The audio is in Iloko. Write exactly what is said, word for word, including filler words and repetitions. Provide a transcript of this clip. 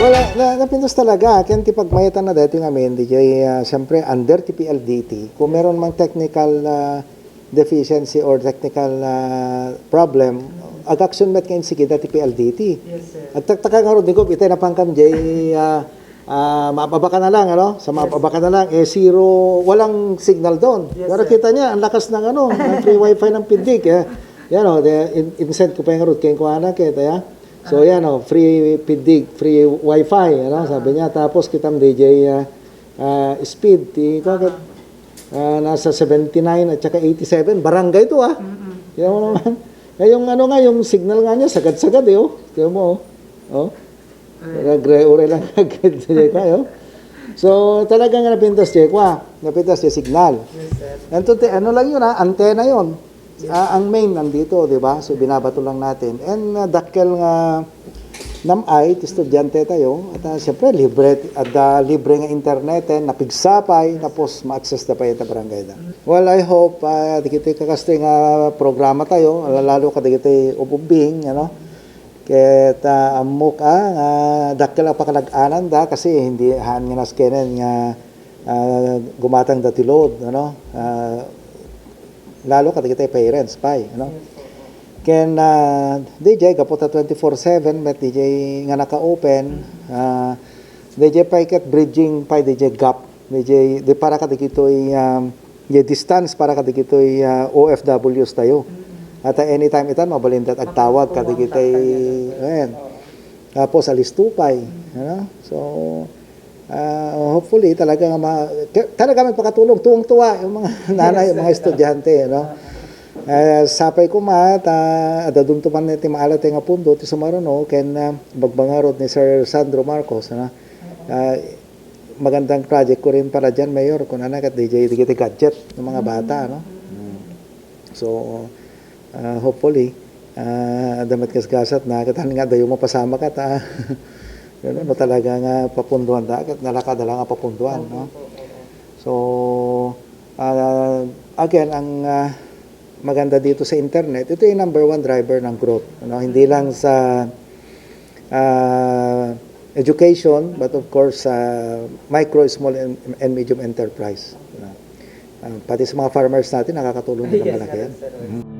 Wala, na, napintas talaga. Ken ti pagmayetanna daytoy ngamin, D J, ah, siyempre, under ti P L D T. Kung meron mang technical, ah, deficiency or technical, ah, problem, ag-action met nga insigida ti P L D T. Yes, sir. Agtaktaka ngarud ni Gob, itay napankam, Jay, ah, ah, maabaka na lang, ano? Sa maabaka na lang, eh, zero, walang signal doon. Yes, Pero sir. Kita niya, ang lakas ng, ano, ng free wifi ng Pindig, eh. Yan, oh, de, in, insend ko pa yung route, kaya kuha na, kaya, ya. So, yan, oh, free Pindig, free wifi, ano, sabi niya. Tapos, kitang D J, ah, ah, speed, ti, ko, Ah, nasa seventy-nine at saka eighty-seven, barangay to, ah. Mm-mm. Kaya mo naman. Eh, yung ano nga, yung signal nga niya, sagad-sagad, eh, oh. Kaya mo, oh. Oh. Ay. Nagre-ure lang, nagre-ure kayo. So, talagang napintas, Jay, kwa. Napintas, Jay, signal. Yes, sir. And to, ano lang yun, ah, antena yun. Ah, ang main nandito, di ba? So, binabato lang natin. And, ah, dakkel nga nam-ay, ti estudyante tayo. At, ah, siyempre, libre, at, ah, libre nga internet, eh, napigsapay, tapos ma-access da pa yung barangay da. Well, I hope, ah, di kita kakastay nga programa tayo, lalo ka di kita ububing, ano? Ket, ah, ammok, ah, nga dakkel a pakalag-anan da kasi hindi haan nga naskenen nga, ah, gumatang da ti load, ano? Ah, lalo kadagiti parents pay, ano? Ken, ah, D J, gapu ta twenty-four seven met D J nga naka-open, ah, D J pay ket bridging pay D J gap, D J, di para kadagitoy, um, Diay distance para kadagitoy, ah, O F Ws tayo. At, ah, anytime itan, mabalinda agtawag kadagitoy, ayan. Tapos, alisto pay, ano? So, ah, hopefully, talaga nga ma-, ka-, talaga magpakatulong. Tuwang-tuwa yung mga nanay, yung mga estudyante, ano? Eh, sapay ko ma, ta, adda dunto man ti maalat nga pundo, ti sumaruno, ken, ah, bagbangarod ni Sir Sandro Marcos, ano? Ah, magandang project ko rin para dyan, Mayor, kung ano, kat D J, D J gadget ng mga bata, no? Mm. So, ah, hopefully, ah, damat kasgasat na, katan nga dayo mapasama ka, ta, yun, no, talaga nga papunduan da, kat nalakad da lang nga papunduan, no? So, ah, again, ang, ah, maganda dito sa internet, ito yung number one driver ng growth, ano? Hindi lang sa, ah, education, but of course, sa micro, small, and, and medium enterprise, ano? Ah, pati sa mga farmers natin, nakakatulong din ng Yes, malaki yan. Sir. Mhm.